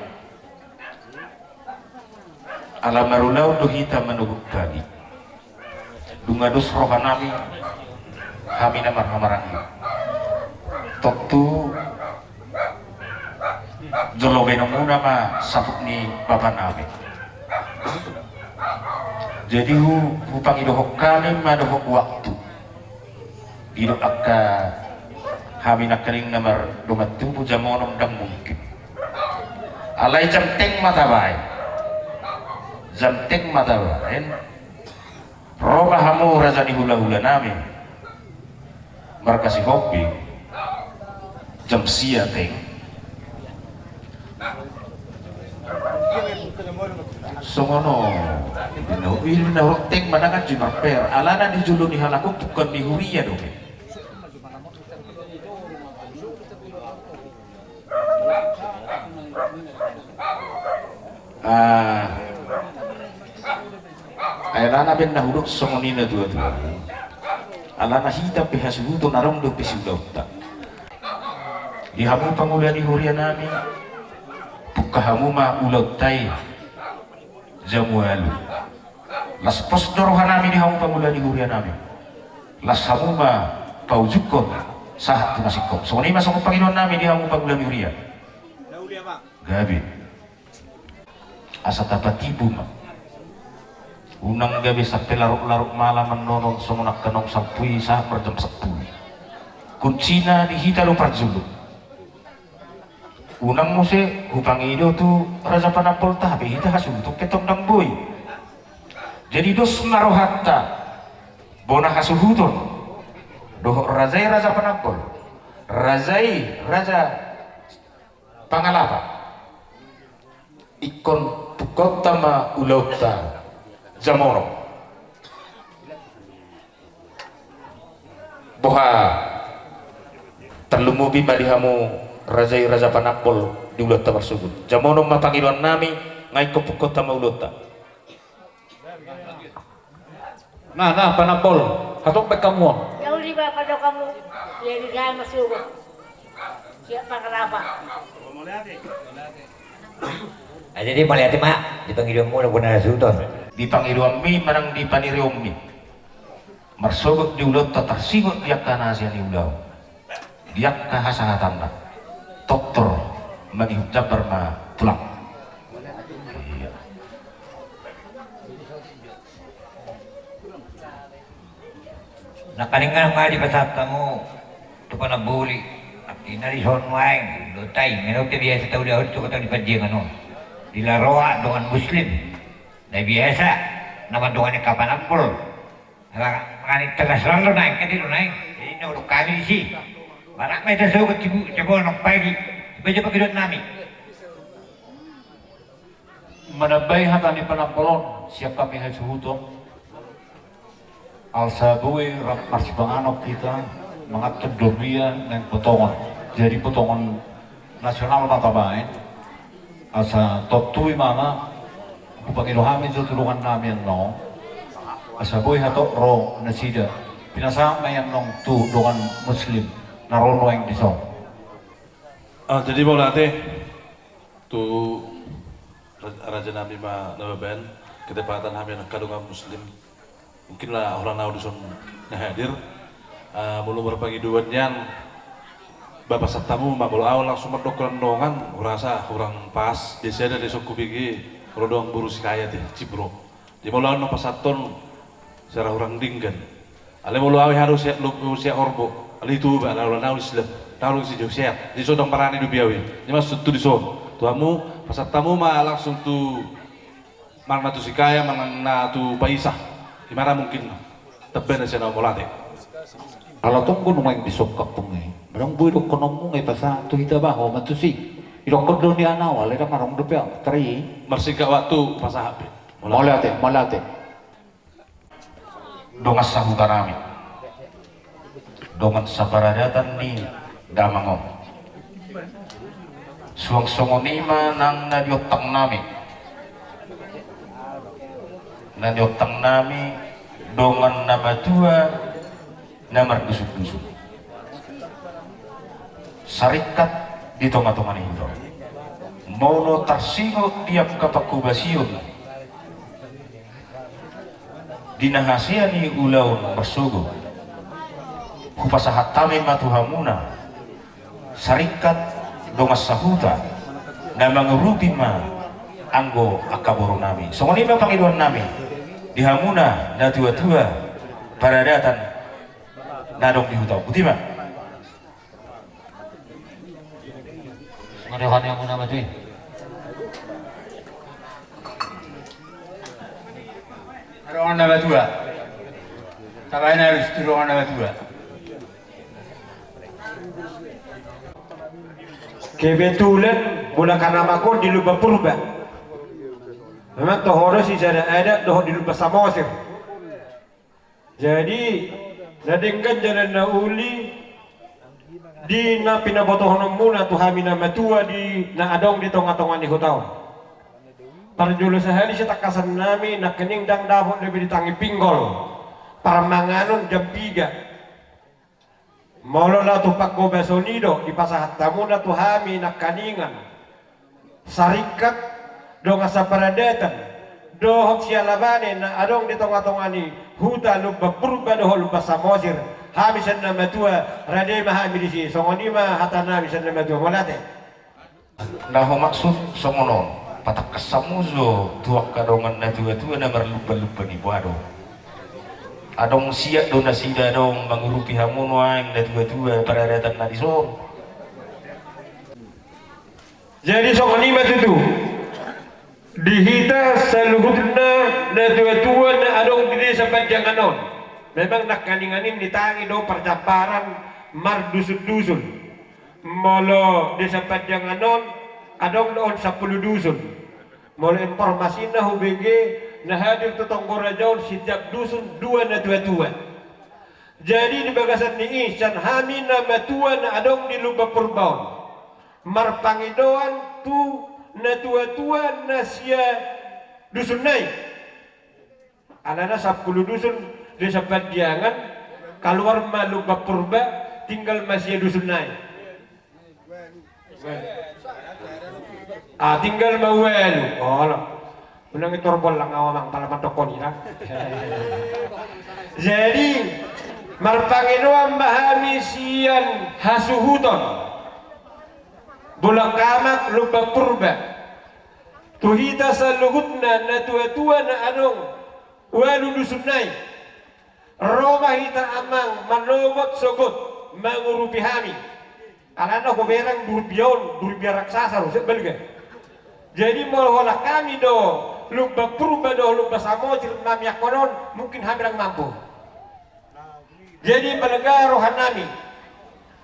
Ala marulaon do hita manogot pagi. Nunga dos roha nami, hami na marhamaranggi. Tontu jolo baenonmuna ma saput ni bapa nami. Jadi hu, hupangidohon hami ma dohot waktu. Didok angka hami nangkining na mardongan tubu, jam onom ndang mungkin. Alai jam teng ma tabaen. Jam teng ma tabaen. Ro ma hamu raja ni hulahula nami. Marga Sihombing. Jam sia teng. Songon on. Ini na hurang teng manangan jumar per. Alana di jolo ni halak on tukang di huria dope. Ah. Ai alana baen na hudok songon i na tua-tua. Alana hita pe hasuhuton adong dope siulaonta. Di hamu pangula ni huria nami, Pungka hamu ma ulaonta i jamu ualu. Las pos do rohanami di hamu pangula ni hurianami. Las hamu ma paujungkon sahat tu na singkop. Songon i ma songon pangidoannami di hamu pangula ni huria. Gabe. Asa tapatibu ma. Unang gabe sampe larut-larut malam annon songon angka naung sampui sahat marjam sampulu. Kuncina di hita do parjolo. Unang muse hupangido tu Raja Panambol, tahe pe hita hasuhuton pe tong ndang boi. Jadi dos ma rohanta bona hasuhuton dohot raja i Raja Panambol, raja i Raja Pangalapa. Ingkon pungkaonta ma ulaonta jamono. Boha tarlumobi ma di hamu raja i Raja Panambol di ulaonta marsogot. Jamono ma pangidoannami, nga ingkon pungkaonta ma ulaonta. Nah, nah, Panambol, hatop baen hamu on. Nauli ma pandok hamu. Ia di dalam masuk. Siap Pangalapa. Ah, jadi mauliate ma di pangidoanmu na bona hasuhuton. Di pangidoanmi manang di panirianmi. Marsogot di ulaonta tarsingot di angka na sian i ulaon. Di angka hasahatanna. Toktor mangihut jambar ma tulang. Iya. Nangkaning nunga dipasahat hamu tu Panambol i, artina dison nuaeng, dohot i, nga dope biasa taulahon tu kota di panjenengan on. Di laroa dongan muslim. Na biasa, na mandongani angka Panambol. Ala mangan i tegas lalu naeng, kade do naeng. Jadi na udok hami disi. Barak ma hita sogot di bu-, jamono pagi. Baen jo pangidoannami. Manambai hata ni Panambol on, siap hami hasuhuton. Asa boi rap marsipanganon hita, manganhon do huria naeng potongon. Jadi potongon nasional ma tabaen. Asa tontu i ma na hupangido hami jo tu dongannami annon. Asa boi hatop ro nasida. Pinasahat ma i annon tu dongan muslim na ro nuaeng dison. Ah, jadi mauliate. Tu ra-, rajanami ma na baen, ketepatan hami angka dongan muslim. Mungkin lah orang nau dison na hadir. Ah, molo marpangidoan nian, ba pasahat hamu ma, molo au langsung mandok tu dongan, hurasa hurang pas, biasa ada di sokku bigi, molo dongan boru Sikaya te, Cibro. Jadi molo au na pasahathon, sera hurang denggan. Alai molo au i haru siat lombu siat horbo. Alai tu ba, alai na au Islam. Na au Islam siat. Jadi so ndang barani dope au i. Jadi maksud tu dison. Tu hamu, pasahat hamu ma langsung tu manang na tu Sikaya, manang na tu Paisa. Imana mungkin. Tebena sian au mauliate. Ala tong gunung aing di sokap pung i. Barang boi dohononmu nga i pasahat tu hita baho ma tusi. Idokkon do nian au, alai ndang adong dope au. Tari. Marsingkat waktu pasahat pe. Mauliate, mauliate. Dongan sahutanami, dongan saparadatan ni damang on. Suang songon i ma nang na di ontangnami, na di ontangnami dongan na matua na mardusundusun. Saringkat di tongatonga ni huta on. Molo tarsingot di angka panghobasion di na hasea ni ulaon marsogot, hupasahat hami ma tu hamuna, saringkat dongan sahuta, na mangurupi ma anggo angka borunami. Songon i ma pangidoannami di hamuna natuatua paradatan na adong di huta on. Boti ma. Songon i roha ni hamuna matua i. Dongan na matua. Tabaen alus tu dongan na matua. Kebetulan bona kanamak on di Lumban Purba. Memang toho do sisada adat dohot di Lumban Samosir. Jadi, na denggan jala na uli di na pinabotohononmuna tu hami na matua di na adong di tongatonga ni huta on. Parjolo sahali sian tangkasannami nangkining ndang dapot dope di Tanjung Pinggol parmanganon jam piga. Molo na tu panghobasion i do dipasahat hamuna tu hami nangkiningan Saringkat dongan saparadatan dohot sialabane na adong di tonga-tonga ni huta Lumban Purba dohot Lumban Samosir, hami sian na matua, rade ma hami disi. Songon i ma hata nami sian na matua. Mauliate. Na humaksud songon on, patangkas hamu jo tu angka dongan na tua-tua na marlumban-lumban i, boha do? Adong siat do nasida adong mangurupi hamu nuaeng na tua-tua paradatan na dison? Jadi songon i ma tutu. Di hita saluhutna na tua-tua na adong di desa Pandiangan on, memang nangkaningan i ditangi do parjambaran mardusun-dusun. Molo desa Pandiangan on adong do on sampulu dusun. Molo informasi na hubege na hadir tu Tonggo Raja on setiap dusun dua na tua-tua. Jadi di bagasan ni i sian hami na matua na adong di Lumban Purba on, marpangidoan tu na tua-tua na sia dusun nai. Alana sampulu dusun desa Pandiangan, kaluar ma Lumban Purba, tinggal ma sia dusun nai. Ah, tinggal ma ualu. Olo. Unang i tor bollang au amang pala mandok on i lah. Jadi marpangidoan ma hami sian hasuhuton Bolak Kamak Lumban Purba. Tu hita saluhutna na tua-tua na adong ualu dusun nai. Ro ma hita amang manogot sogot mangurupi hami. Alana huberang Durbia on, Durbia raksasa do sian balga. Jadi molo holan hami do Lumban Purba dohot Lumban Samosir mamiangkon on, mungkin hami ndang mampu. Jadi balga roha nami.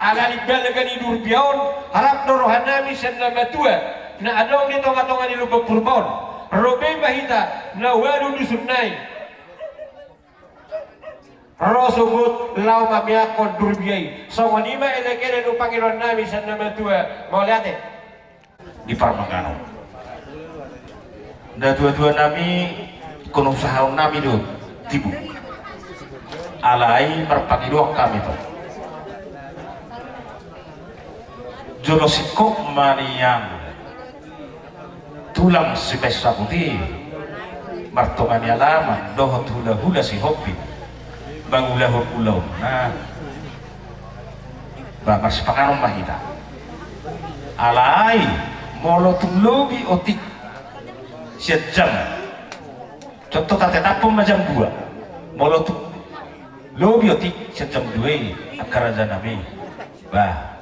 Ala ni balga ni Durbia on, rap do roha nami sian na matua na adong di tonga-tonga ni Lumban Purba on. Ro be ma hita na ualu dusun nai. Ro sogot laho mamiangkon Durbia i. Songon i ma elek-elek dohot pangidoan nami sian na matua. Mauliate. Di parmanganon. Na tua-tua nami, ingkon usahaon nami do tibu. Alai marpangidoan hami tu jolo singkop ma nian tulang sipain saput i martonga ni alaman dohot hula-hula sihombing mangulahon ulaonna. Ba marsipanganon ma hita. Alai molo tung lobi otik sian jam, contoh tatetapon ma jam dua. Molo tung lobi otik sian jam dua i angka raja nami, ba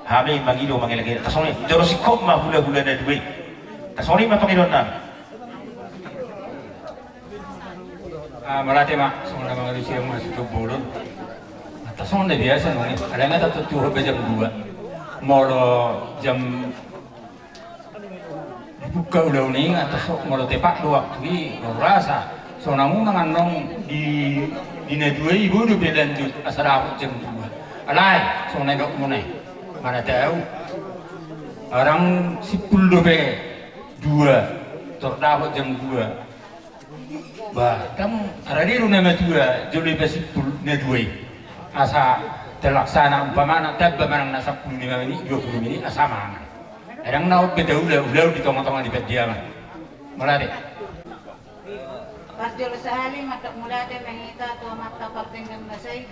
hami mangido mangelek-elek, tar songon i jolo singkop ma hula-hula na dua i. Tar songon i ma pangidoan nami. Ah, mauliate ma, songon na mangalusi hamu na sitop bolon. Tar songon na biasa nang i. Alana tar tontu hot ba jam dua. Molo jam dibuka ulaon i, tar songon molo tepat do waktu i, baru rasa. Songon hamu nang annon di, di na dua i, boi dope lanjut asa dapot jam dua. Alai songon na nidokmuna i, mana tahu. Arang simpul dope dua, tor dapot jam dua. Ba, ndang rade do na matua jolo i pasimpul na dua i. Asa terlaksana umpamana tamba manang na sampulu lima menit, dua pulu menit asa mangan. Ndang na on be taula ulaon di tonga-tonga ni Pandiangan. Mauliate. Parjolo sahali mandok mauliate ma hita tu amanta pardenggan basa i,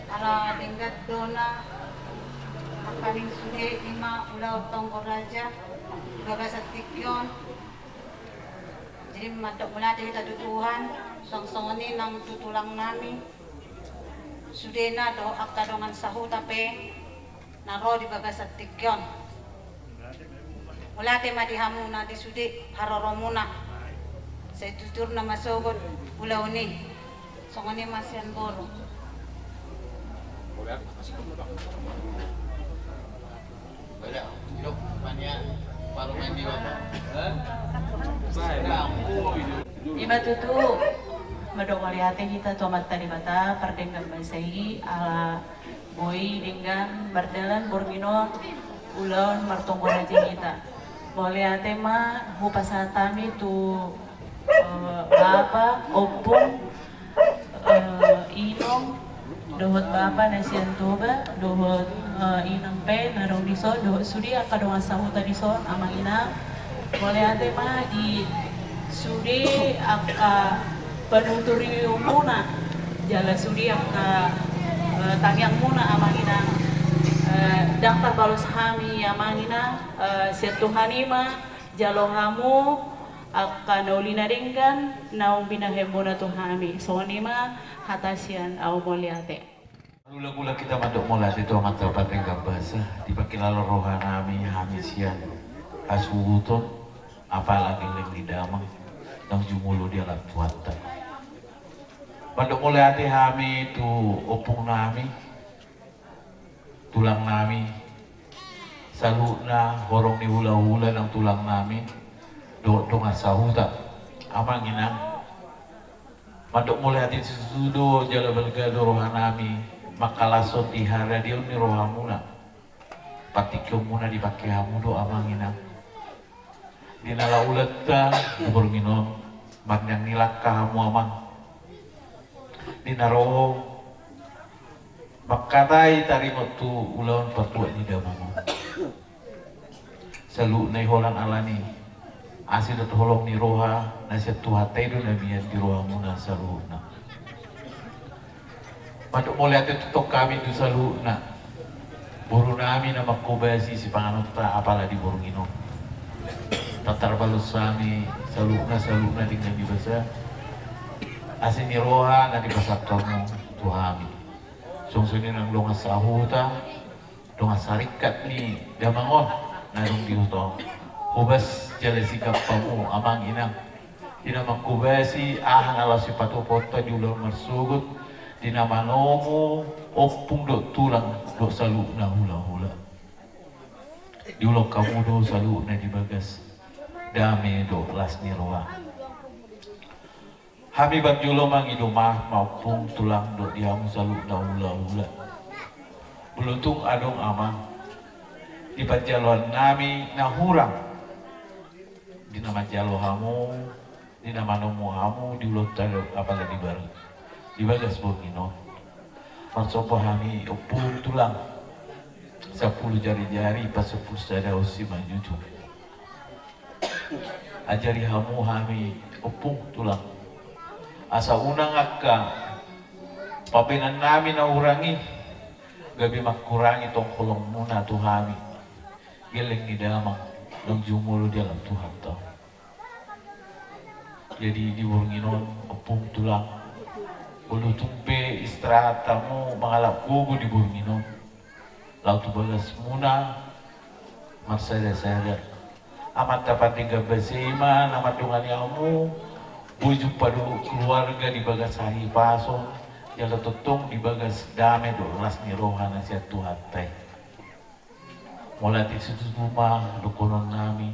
ala denggan do na mangkaning sude i ma ulaon Tonggo Raja di bagasan tingki on. Jadi mandok mauliate hita tu Tuhan, suang songon i nang tu tulang nami sudena dohot angka dongan sahuta pe na ro di bagasan tingki on. Mauliate ma di hamu na di sude haroromuna. Sai tutur na masogot ulaon i. Songon i ma sian boru. Ima tutu, mandok mauliate hita tu Amanta Debata pardenggan basa i, ala boi denggan mardalan borngin on ulaon martonggo raja hita. Mauliate ma hupasahat hami tu, eh, bapa, ompung, eh, inong, dohot bapa na sian Toba, dohot, eh, inang pe na adong dison, dohot sude angka dongan sahuta dison, amang inang, Mauliate ma di sude angka panuturion muna, jala sude angka, eh, tangiang muna, Amang Inang. Eh, ndang tarbalos hami, Amang Inang, eh, sian Tuhan i ma jalo hamu angka na uli na denggan naung binahen muna tu hami. Songon i ma hata sian au, mauliate. Hulahula, hita mandok mauliate tu Amanta Pardenggan Basa, dipangkilala roha nami hami sian hasuhuton, apala gelleng ni damang naung jumolo dialap Tuhanta. Mandok mauliate hami tu ompung nami, tulang nami, saluhutna horong ni hulahula nang tulang nami dohot dongan sahuta, Amang Inang. Mandok mauliate situtu do jala balga do roha nami mangkalashon di haradeon ni rohamuna. Partingkion muna dipangke hamu do, Amang Inang. Di na laho ulanta di borngin on, marniang ni langka hamu, Amang. Di na ro mangkatai taringot tu ulaon partuat ni damang on. Saluhutna i holan alani asi dohot holong ni roha na sian Tuhanta i do na mian di rohamuna saluhutna. Mandok mauliate tongtong hami tu saluhutna boru nami na manghobasi sipanganonta apala di borngin on. Ndang tarbalos hami saluhutna, saluhutna denggan ni basa, asi ni roha na dipasahat hamu tu hami. Songon i nang dongan sahuta, dongan saringkat ni damang on na adong di huta on. Hobas jala sigap hamu, Amang Inang, di na manghobasi aha na laho sipatupaonta di ulaon marsogot, di na manomu ompung dohot tulang dohot saluhutna hulahula. Diulahon hamu do saluhutna di bagas dame dohot las ni roha. Hami parjolo mangido maaf ma ompung tulang dohot di hamu saluhutna hulahula. Molo tung adong, Amang, di parjaloan nami na hurang di na manjalo hamu, di na manomu hamu di ulaonta dohot apala di bar-, di bagas borngin on, marsomba hami ompung tulang, sampulu jari-jari pasampulu sada, on si manjujung. Ajari hamu hami ompung tulang, asa unang angka pambahenan nami na hurang i gabe mangkurangi tong holongmuna tu hami, gelleng ni damang naung jumolo dialap Tuhanta. Jadi di borngin on, ompung tulang, molo tung pe istirahat hamu mangalap gogo di borngin on, laho tu bagasmuna marsada-sada. Amanta Pardenggan Basa i ma na mandongani hamu, boi jumpa dohot keluarga di bagas hahipason jala tongtong di bagas dame dohot las ni roha na sian Tuhanta i. Mauliate situtu ma dohonon nami.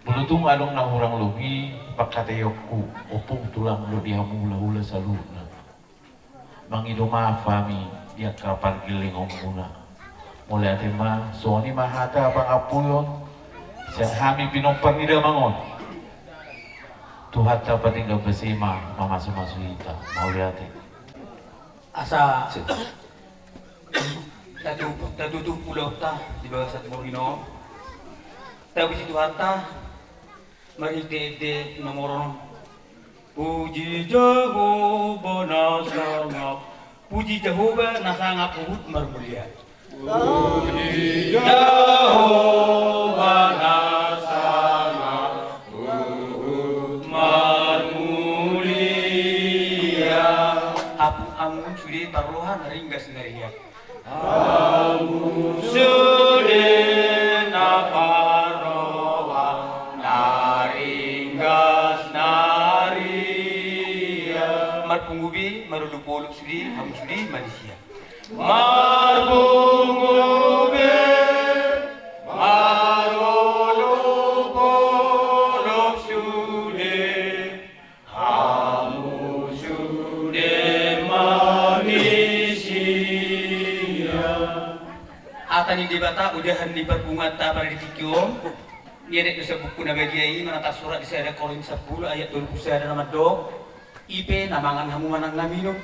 Molo tung adong na hurang lobi pangkataionku, ompung tulang dohot di hamu hulahula saluhutna, mangido maaf hami di angka pargellengonmuna. Mauliate ma, songon i ma hata pangampuon sian hami pinompar ni damang on. Tuhanta Pardenggan Basa i ma mamasumasu hita. Mauliate. Asa tatutup, tatutup ulaonta di bagasan borngin on, tapuji Tuhanta marhite ende nomor onom. Puji Jahowa na sangap. Puji Jahowa na sangap huhut marmulia. Puji Jahowa na sangap huhut marmulia. Hamu, hamu sude parroha na ringgas na riat. Hamu sude na parroha na ringgas na riat. Marpungu be, marolopolop sude, hamu sude manisia. Marpungu be, marolopolop sude, hamu sude manisia. Hata ni Debata, ojahan ni parpunguanta pada di tingki on, nienet do sian buku na badia i, manang tarsurat di sada Korint sampulu ayat tolu pulu sada na mandok: I pe na mangan hamu manang na minum,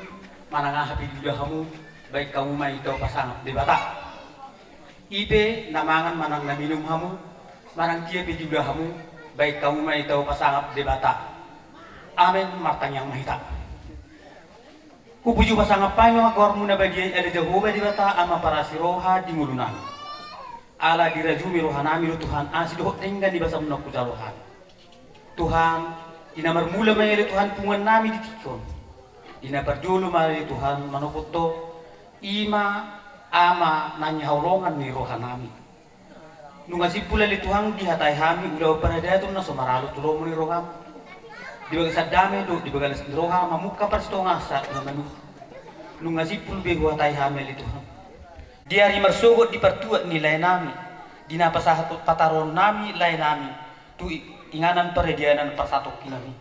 manang aha pe diula hamu, baen hamu ma i tu pasangap Debata. I pe na mangan manang na minum hamu, manang dia pe diula hamu, Baen hamu ma i tau pasangap Debata. Amen. Martangiang ma hita. Hupuji pasangap hami ma goarmu na badia i ale Jahowa Debata, Ama parasi roha di ngolunami. Ala dirajumi rohanami do Tuhan asi dohot denggan ni basamu na hujalo hami. Tuhan, di na marmula ma i ale Tuhan punguan nami di tingki on. Di na parjolo ma ale Tuhan manopot ho, i ma ama na nihaholongan ni rohanami. Nunga simpul ale Tuhan dihatai hami ulaon paradaton na so maralo tu lomo ni roham. Di bagasan dame dohot di bagasan roha mamungka parsitongasan na manuhu. Nunga simpul be huhatai hami ale Tuhan. Di ari marsogot di partuat ni laenami, di na pasahat pataruhonnami laenami tu i-, inganan paradianan parsatongkinami.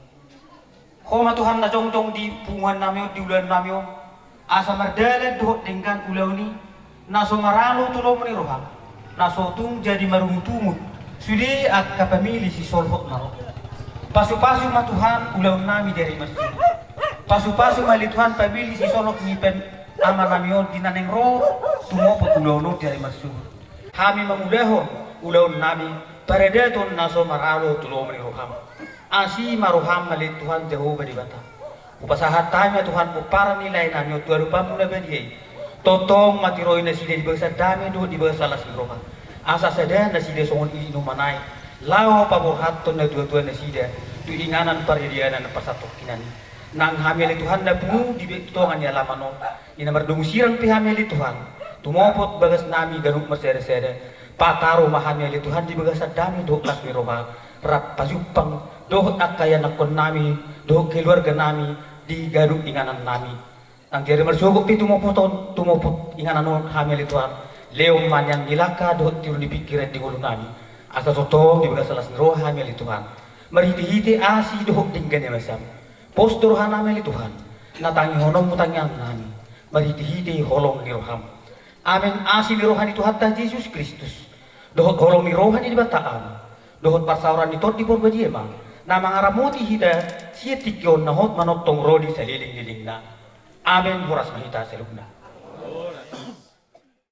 Ho ma Tuhan na jongjong di punguannami on, di ulaonnami on, asa mardalan dohot denggan ulaon i, na so maralo tu lomo ni roham, na so tung jadi marungutungut sude angka pamili sisolhot na ro. Pasupasu ma Tuhan ulaonnami di ari marsogot. Pasupasu ma ale Tuhan pamili sisolhot ni pam-, amanami on di na naeng ro tumopot ulaon on di ari marsogot. Hami mangulahon ulaonnami paradaton na so maralo tu lomo ni roham. Asi ma roham ale Tuhan Jahowa Debata. Hupasahat hami ma Tuhan pomparan ni laenami on tu adopanmu na badia i. Tongtong ma tiroi nasida di bagasan dame dohot di bagasan las ni roha. Asa sada nasida songon i numanai laho paborhathon natuatua nasida tu inganan paradianan parsatongkinan i. Nang hami ale Tuhan na pungu di be-, tonga ni alaman on, di na mardomu sirang pe hami ale Tuhan, tumopot bagasnami ganup marsadasada, pataru ma hami ale Tuhan di bagasan dame dohot las ni roha, rap pajumpang dohot angka ianakkonnami dohot keluarganami di ganup inganannami. Nang di ari marsogot pe tumopot on, tumopot inganan on hami ale Tuhan, lehon ma nian ni langka dohot tiur ni pingkiran di ngolunami, asa tongtong di bagasan las ni roha hami ale Tuhan, marhitehite asi dohot denggan ni basam. Pos do rohanami ale Tuhan, na tangihononmu tangiangnami, marhitehite holong ni roham. Amen. Asi ni roha ni Tuhanta Jesus Kristus, dohot holong ni roha ni Debata Ama, dohot parsaoran ni Tondi Porbadia ma, na mangaramoti hita sian tingki on na hot manongtong ro di salelenglelengna. Amen. Horas ma hita saluhutna.